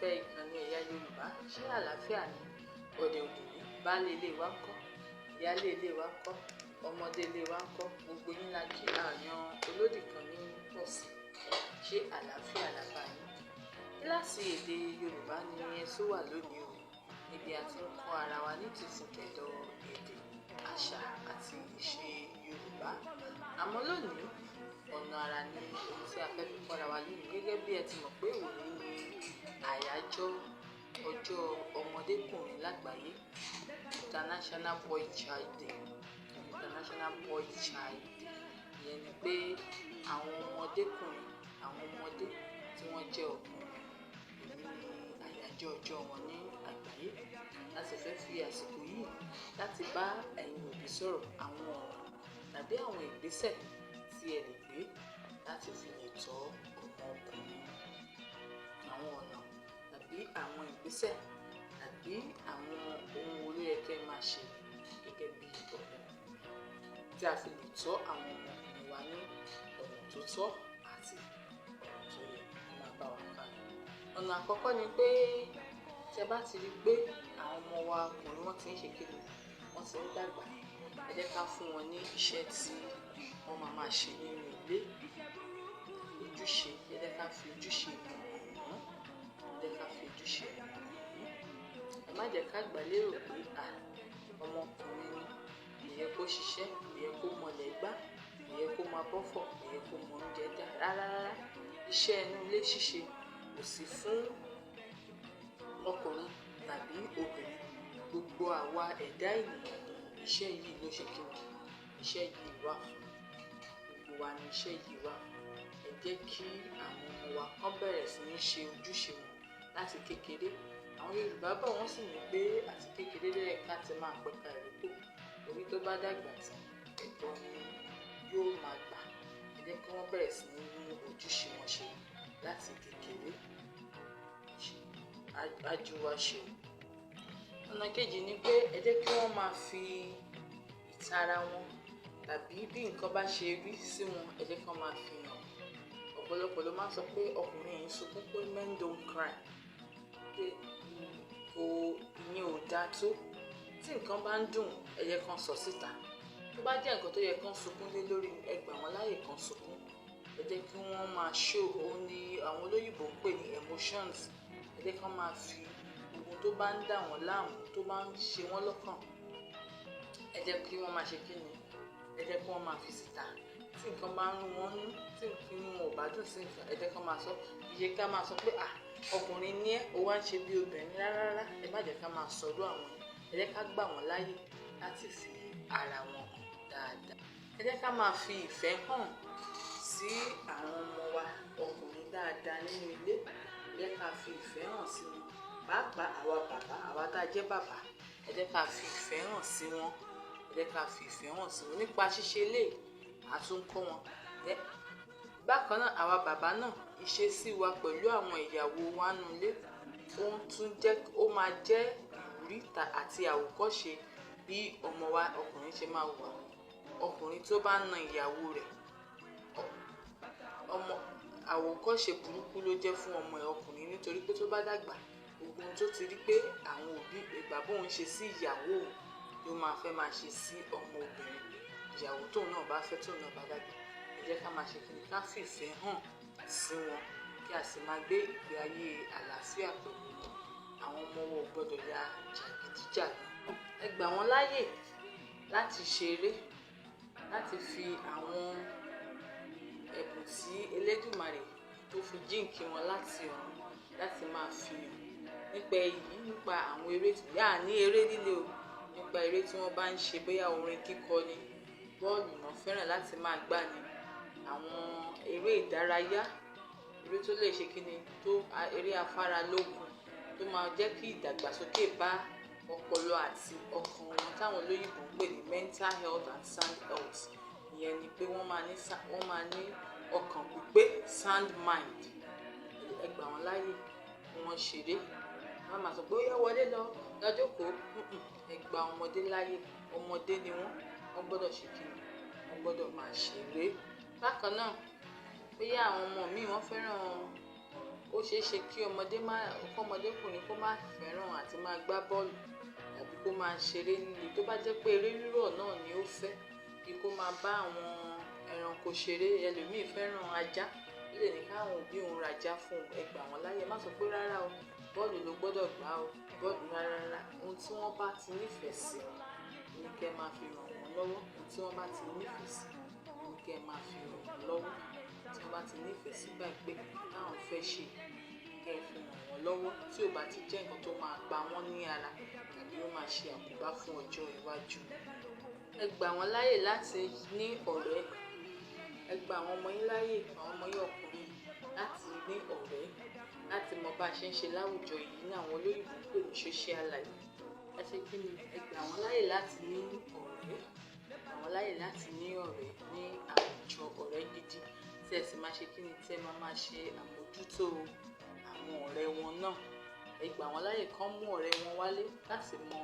Olólùfẹ́ ìkànnì Ẹ̀yà Yorùbá, ṣé àlàáfíà ni? Ọ̀dẹ̀ òdùnní, baálé ilé wa ńkọ́, ìyáálé ilé wa ńkọ́, ọmọdé ilé wa ńkọ́, gbogbo yín la kí, àyàn olódì kan ní pọ̀sí. Ṣé àlàáfíà la bá yín? Kíláàsì èdè Yorùbá ni ẹ tún wà lónìí o, níbi a ti ń kọ́ ara wa ní tìfun tẹ̀dọ̀ èdè, àṣà àti ìṣe Yorùbá. Àmọ́ lónìí, ọ̀nà àrà ni ohun tí a fẹ́ fi kọ́ra wa lónìí. Gẹ́gẹ́ bí ẹ ti mọ̀ pé òní ni àyájọ́ ọjọ́ ọmọdékùnrin lágbàáyé, International Boy Child Day. International Boy Child Day. Ìyẹn ni pé àwọn ọmọdékùnrin, àwọn ọmọdé tí wọ́n jẹ́ ọkùnrin, òní ni àyájọ́ ọjọ́ wọn ní àgbáyé. A sì fẹ́ fi àsìkò yìí láti bá ẹ̀yin òbí sọ̀rọ̀ àwọn ọ̀rọ̀ tàbí àwọn ìgbésẹ̀ tí ẹ lè gbé láti fi lè tọ́ ọmọ ọkùnrin. Àwọn ọ̀nà tàbí àwọn ìgbésẹ̀ tàbí àwọn ohun wo ló yẹ kí ẹ máa ṣe gẹ́gẹ́ bí ọ̀nà tí a fi lè tọ́ àwọn ọmọkùnrin wa ní ọ̀nà tó tọ́ àti ọ̀nà tó yẹ. Ẹ máa bá wa kálọ. Ọ̀nà àkọ́kọ́ ni pé tí ẹ bá ti rí pé àwọn ọmọ wa ọkùnrin, wọ́n ti ń ṣe kíni, wọ́n ti ń dàgbà, ẹ jẹ́ ká fún wọn ní iṣẹ́ tí wọ́n máa máa ṣe nínú ilé. Ojúṣe, ẹ jẹ́ ká fi ojúṣe hàn wọ́n. Ẹ jẹ́ ká fi ojúṣe hàn wọ́n. Ẹ má jẹ́ ká gbà lérò pé à, ọmọkùnrin ni, kò yẹ kó ṣiṣẹ́, kò yẹ kó mọlẹ̀ gbá, kò yẹ kó máa bọ́fọ̀, kò yẹ kó mọ oúnjẹ dá. Rárá, rárá. Iṣẹ́ inú ilé ṣíṣe kò sí fún ọkùnrin tàbí obìnrin. Gbogbo àwa ẹ̀dá ènìyàn ni iṣẹ́ yìí ló ṣe kíni, iṣẹ́ yìí wà fún. Gbogbo wa ni iṣẹ́ yìí wà fún. Ẹ jẹ́ kí àwọn ọmọ wa kán bẹ̀rẹ̀ sí ní ṣe ojúṣe wọn láti kékeré. Àwọn Yorùbá bọ̀, wọ́n sì ní pé àti kékeré ló yẹ ká ti máa pẹ̀ka ìrókò. Torí tó bá dàgbà tán, ẹ̀tọ́ ni yóò máa gbà. Ẹ jẹ́ kí wọ́n bẹ̀rẹ̀ sí ní mú ojúṣe wọn ṣe láti kékeré. Á ju wa ṣe o. Ọ̀nà kejì ni pé ẹ jẹ́ kí wọ́n máa fi ìtara wọn tàbí bí nǹkan bá ṣe rí sí wọn, ẹ jẹ́ kí wọ́n máa fi hàn. Ọ̀pọ̀lọpọ̀ ló máa ń sọ pé ọkùnrin yìí ń sunkún, pé men don't cry. Pé kò, ìyẹn ò dáa tó. Tí nǹkan bá ń dùn, ẹ jẹ́ kí wọ́n sọ síta. Tó bá jẹ́ nǹkan tó yẹ kí wọ́n sunkún lé lórí, ẹ gbà wọ́n láàyè kí wọ́n sunkún. Ẹ jẹ́ kí wọ́n máa show, òun ni àwọn olóyìnbo ń pè ní emotions. Ẹ jẹ́ kí wọ́n máa fi ohun tó bá ń dà wọ́n láàmú, tó bá ń ṣe wọ́n lọ́kàn, ẹ jẹ́ kí wọ́n máa ṣe kíni, ẹ jẹ́ kí wọ́n máa fi síta. Tí nǹkan bá ń rún wọn nú, tí inú wọn ò bá dùn sí nǹkan, ẹ jẹ́ kí wọ́n máa sọ. Kì í ṣe ká máa sọ pé, "À, ọkùnrin ni ẹ́, o wá ń ṣe bí obìnrin." Rárá, rárá. Ẹ má jẹ́ ká máa sọ̀rọ̀ àwọn yẹn. Ẹ jẹ́ ká gbà wọ́n láàyè láti fi ara wọn hàn dáadáa. Ẹ jẹ́ ká máa fi ìfẹ́ hàn sí àwọn ọmọ wa ọkùnrin dáadáa nínú ilé. Ẹ jẹ́ ká fi ìfẹ́ hàn sí wọn. Pàápàá àwa bàbá, àwa tá jẹ́ bàbá, ẹ jẹ́ ká fi ìfẹ́ hàn sí wọn. Ẹ jẹ́ ká fi ìfẹ́ hàn sí wọn. Nípa ṣíṣe eléyìí, a tún kọ́ wọn. Bákan náà, àwa bàbá náà, ìṣesí wa pẹ̀lú àwọn ìyàwó wa nínú ilé, ó tún jẹ́, ó máa jẹ́ ìwúrí àti àwòkọ́ṣe bí ọmọ wa ọkùnrin ṣe máa hùwà. Ọkùnrin tó bá na ìyàwó rẹ̀, ọmọ, àwòkọ́ṣe burúkú ló jẹ́ fún ọmọ ẹ̀ ọkùnrin, nítorí pé tó bá dàgbà, gbogbo ohun tó ti rí pé àwọn òbí bàbá òun ṣe sí ìyàwó òun ló máa fẹ́ máa ṣe sí ọmọ obìnrin, ìyàwó tóun náà bá fẹ́ tóun náà bá dàgbà. Ẹ jẹ́ ká máa ṣe kíni, ká fìfẹ́ hàn sí wọn, kí a sì máa gbé ìgbé ayé àlàáfíà pẹ̀lú wọn. Àwọn ọmọ wa ò gbọdọ̀ ya jàgídíjàgan. Ẹ gbà wọ́n láàyè láti ṣeré, láti fi àwọn ẹ̀bùn tí Elédùmarè tó fi jíǹkí wọn láti ọ̀run láti máa fi hàn nípa èyí, nípa àwọn eré, yà ní eré líle o, nípa eré tí wọ́n bá ń ṣe, bóyá orin kíkọ ni, bọ́ọ̀lù náà fẹ́ràn láti máa gbá ni, àwọn eré ìdárayá, eré tó lè ṣe kíni, tó eré afáralókun tó máa jẹ́ kí ìdàgbàsókè bá ọpọlọ àti ọkàn wọn, táwọn olóyìnbo ń pè ní mental health and sound health. Ìyẹn ni pé wọ́n máa ní ọkàn pípé, sound mind. Ẹ gbà wọ́n láàyè kí wọ́n ṣeré. Wọ́n máa sọ pé ó yá, wọlé lọ, lọ jókòó. Ẹ gba ọmọdé láàyè. Ọmọdé ni wọ́n, wọ́n gbọ́dọ̀ ṣe kíni, wọ́n gbọ́dọ̀ máa ṣeré. Bákan náà, bóyá àwọn ọmọ míì, wọ́n fẹ́ràn ó ṣeé ṣe kí ọmọdé má kọ́mọdékùnrin kó má fẹ́ràn àti máa gbá bọ́ọ̀lù tàbí kó máa ṣeré líle. Tó bá jẹ́ pé eré rírọ̀ náà ni ó fẹ́, bí kó máa bá àwọn ẹranko ṣeré. Ẹlòmíì fẹ́ràn ajá, ó lè ní káwọn òbí òun rajá fún un. Ẹ gbà wọ́n láyè, má sọ pé rárá o, bọ́ọ̀lù ló gbọ́dọ̀ gbá o, bọ́ọ̀lù rárá rárá. Ohun tí wọ́n bá ti nífẹ̀ẹ́ sí ni kẹ́ máa fi ràn wọ́n lọ́wọ́. Ohun tí wọ́n bá ti nífẹ̀ẹ́ sí ni kẹ́ máa fi ràn wọ́n lọ́wọ́. Tí wọ́n bá ti nífẹ̀ẹ́ sí báyìí pé táwọn fẹ́ ṣe, kẹ́ fi ràn wọ́n lọ́wọ́, tí ò bá ti jẹ́ nǹkan tó máa pa wọ́n ní ara tàbí ó máa ṣe àkóbá fún ọjọ́ iwájú. Ẹ gbà wọ́n láyè láti ní ọ̀rẹ́. Ẹ gba àwọn ọmọ yín láyè, àwọn ọmọ yín ọkùnrin, láti ní ọ̀rẹ́, láti mọ bá a ṣe ń ṣe láwùjọ yìí ní àwọn olóyìnbo ń pè ní social life. Ẹ ṣe kí ni? Ẹ gbà wọ́n láyè láti ní ọ̀rẹ́. Gbà wọ́n láyè láti ní ọ̀rẹ́ ní àwùjọ, ọ̀rẹ́ gidi tí ẹ sì máa ṣe kí ni, tí ẹ máa máa ṣe àmójútó àwọn ọ̀rẹ́ wọn náà. Ẹ gbà wọ́n láyè kán mú ọ̀rẹ́ wọn wálé láti mọ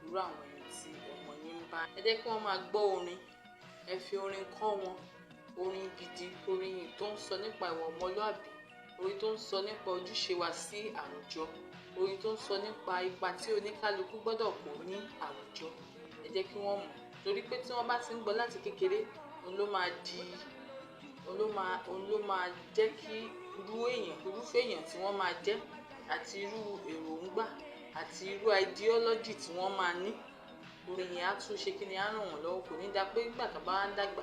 irú àwọn ẹni tí ọmọ yín ń bá. Ẹ jẹ́ kí wọ́n máa gbọ́ orin. Ẹ fi orin kọ́ wọn. Orin gidi, orin tó ń sọ nípa ìwà ọmọlúàbí, orin tó ń sọ nípa ojúṣe wa sí àwùjọ, orin tó ń sọ nípa ipa tí oníkálukú gbọ́dọ̀ kó ní àwùjọ. Ẹ jẹ́ kí wọ́n mọ̀, torí pé tí wọ́n bá ti ń gbọ́ láti kékeré, òun ló máa di, òun ló máa jẹ́ kí irú èèyàn, irúfẹ́ èèyàn tí wọ́n máa jẹ́, àti irú èròǹgbà àti irú ideology tí wọ́n máa ní. Orin yẹn á tún ṣe kí ni, á ràn wọ́n lọ́wọ́. Kò ní dá pé nígbà tó bá ń dàgbà,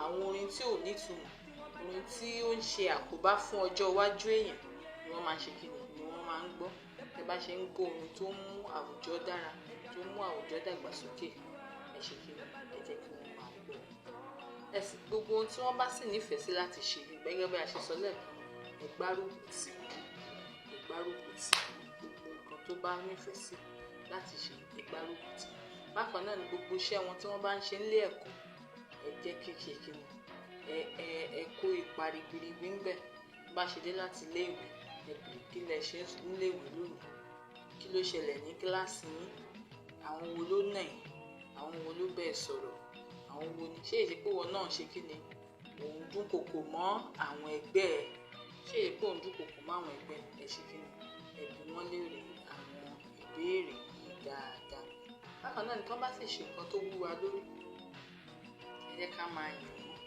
àwọn orin tí ò ní ìtumọ̀, orin tí ó ń ṣe àkóbá fún ọjọ́ iwájú èèyàn ni wọ́n máa ṣe kí ni, ni wọ́n máa ń gbọ́. Ẹ bá ṣe ń gbọ́ orin tó ń mú àwùjọ dára, tó ń mú àwùjọ dàgbàsókè, ẹ ṣe kí ni, ẹ jẹ́ kí wọ́n máa gbọ́. Ẹ sì gbogbo ohun tí wọ́n bá sì nífẹ̀ẹ́ sí láti ṣe, gẹ́gẹ́ bí a ṣe sọ lẹ́ẹ̀kan, ẹ gbárùkù tì wọ́n, ẹ gbárùkù tì wọ́n. Gbogbo nǹkan tó bá nífẹ̀ẹ́ sí láti ṣe, ẹ gbárùkù tì wọ́n. Bákan náà ni gbogbo iṣẹ́ wọn tí wọ́n bá ń ṣe nílé ẹ̀kọ́, ẹ jẹ́ kí ṣe kí ni, ẹ kó ipa ribiribi ń bẹ̀. Bá ṣe dé láti ilé ìwé, ẹ bèrè kí lẹ ṣe nílé ìwé lónìí, kí ló ṣẹlẹ̀ ní kíláàsì yín, àwọn wo ló nà yín, àwọn wo ló bá ẹ sọ̀rọ̀, àwọn wo ni, ṣé èsì pé ìwọ náà ṣe kí ni, òun dúnkokò mọ́ àwọn ẹgbẹ́ ẹ, ṣé èsì pé òun dúnkokò mọ́ àwọn ẹgbẹ́ ẹ, ẹ ṣe kí ni, ẹ bi wọ́n léèrè àwọn ìbéèrè yìí dáadáa. Bákan náà ni tí wọ́n bá sì ṣe nǹkan tó wú wa lórí, ẹ jẹ́ ká máa yìn wọ́n.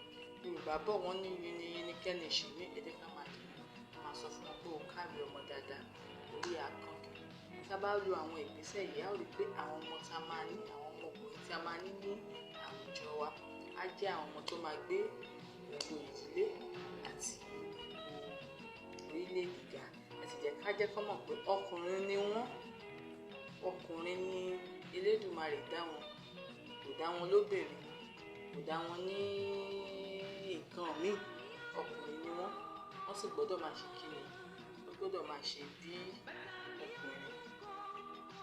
Yorùbá bọ̀ wọ́n ní yini yini kẹ́ni ṣe mí, ẹ jẹ́ ká máa yìn wọ́n. A máa sọ fún wọn pé o káre ọmọ dáadáa, orí àkànkẹ́. Tí a bá lo àwọn ìgbésẹ̀ yìí, a ó rí pé àwọn ọmọ tí a máa ní, àwọn ọmọkùnrin tí a máa ní ní àwùjọ wa, á jẹ́ àwọn ọmọ tó máa gbé gbogbo ìdílé àti orílẹ̀-èdè ga. Ẹ sì jẹ́ ká jẹ́ kí wọ́n mọ̀ pé ọkùnrin ni wọ́n, ọkùnrin ni Elédùmarè dá wọn, kò dá wọn lóbìnrin, kò dá wọn ní nǹkan míì. Ọkùnrin ni wọ́n, wọ́n sì gbọ́dọ̀ máa ṣe kí ni, wọ́n gbọ́dọ̀ máa ṣe bí ọkùnrin,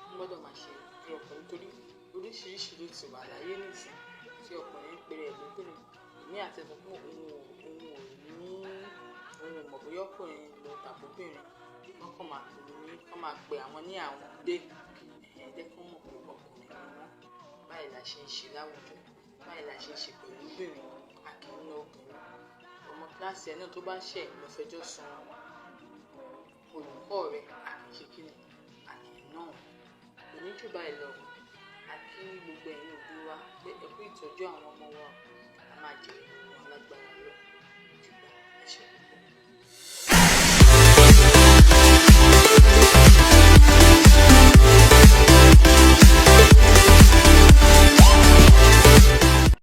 wọ́n gbọ́dọ̀ máa ṣe bí ọkùnrin, torí oríṣiríṣi ló ti wà láyé nísìnyí tí ọkùnrin ń pèrè ẹ̀ lóbìnrin. Èmi àti ẹ sọ pé òun ò mọ̀ bóyá ọkùnrin lọ tàbí obìnrin. Wọ́n kàn máa pè ní, kàn máa pe àwọn ní àwọn dé. Ẹ jẹ́ kí wọ́n mọ̀ pé ọkùnrin ni wọ́n. Báyìí la ṣe ń ṣe láwùjọ, báyìí la ṣe ń ṣe pẹ̀lú obìnrin, a kì í na obìnrin. Ọmọ kíláàsì ẹ náà tó bá ṣẹ̀ lọ fẹjọ́ sun olùkọ́ rẹ̀, a kì í ṣe kí ni, a kì í nà wọ́n. Kò ní jù báyìí lọ. A kí gbogbo ẹ̀yin òbí wa pé ẹ kú ìtọ́jú àwọn ọmọ wa. A máa jèrè wọn lágbára.